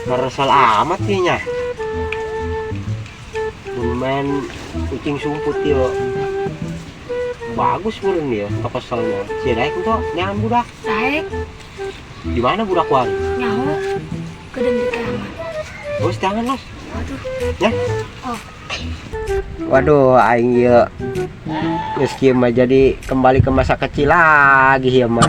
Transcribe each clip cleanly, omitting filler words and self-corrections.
Meresel amat nya. Mun main kucing sumput yo. Bagus meureun ya, keselnya. Si daek tuh neangan budak. Daek. Di mana budak wari? Nyaho. Gedeng di kamar. Bos jangan, Los. Waduh. Ya? Oh. Waduh, aing ieu geus kieu mah jadi kembali ke masa kecil lagi ieu mah.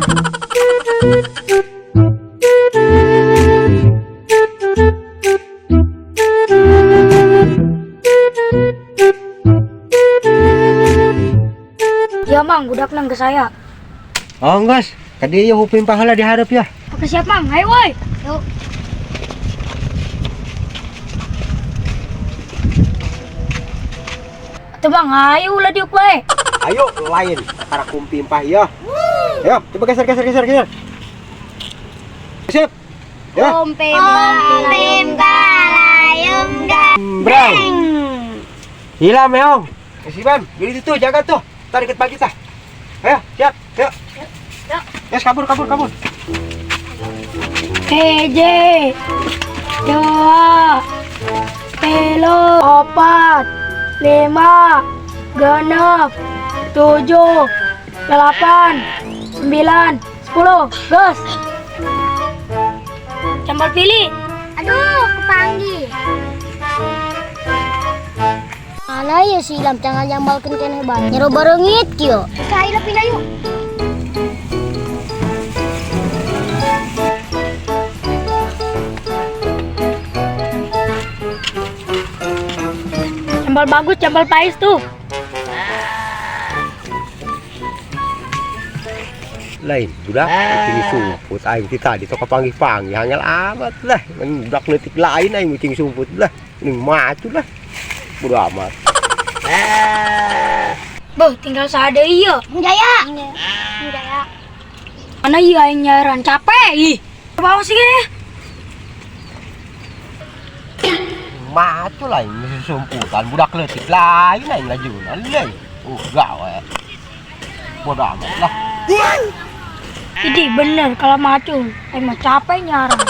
Ya Mang, budak nang ke saya. Oh, geus. Ka dieu hupim pahala dihareup ya. Oke siap Mang, ayo woi. Yuk. Atuh Mang, ayo ulah diuk bae. Ayo lain para kumpimpah ya. Ayo, coba geser geser geser geser. Siap. Ya. Kumpim layung Breng. Gila meong. Si Bam, beli itu jaga tuh. Tarik deket pagi tah. Ayo, siap. Ayo. Yes, kabur kabur kabur. Hiji, dua, telu, opat, lima, genep, 7, 8, 9, 10. Gas. Cambal pilih. Aduh, kepanggil. Mana ya si Ilham jangan nyambalkeun keneh bae. Nyero bareungit kieu. Ka Ilham pindah yuk. Cambal bagus, cambal pais tuh. Lain budak kucing sumput aing ti tadi tok kapanggih-panggih angel amat lah. Budak leutik lain aing kucing sumput lah. Ning macu lah. Bodo amat. Boh, tinggal saade ieu. Jaya. Jaya. Mana ieu aing nyaran capek ih. Bawa sih ge. Macu lah aing sumputan budak leutik lain aing lajunan lain. Gawe. Bodo amat lah. Jadi bener kalau macul, aing mah capek nyaran.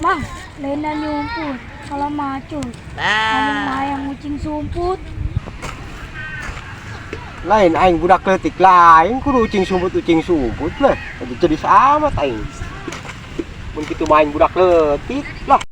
Mang, lainnya nyumput kalau macul. Ngomong mayang kucing sumput. Lain aing budak leutik lain kudu ucing sumput lah. Jadi amat aing. Mun kitu main budak leutik lah.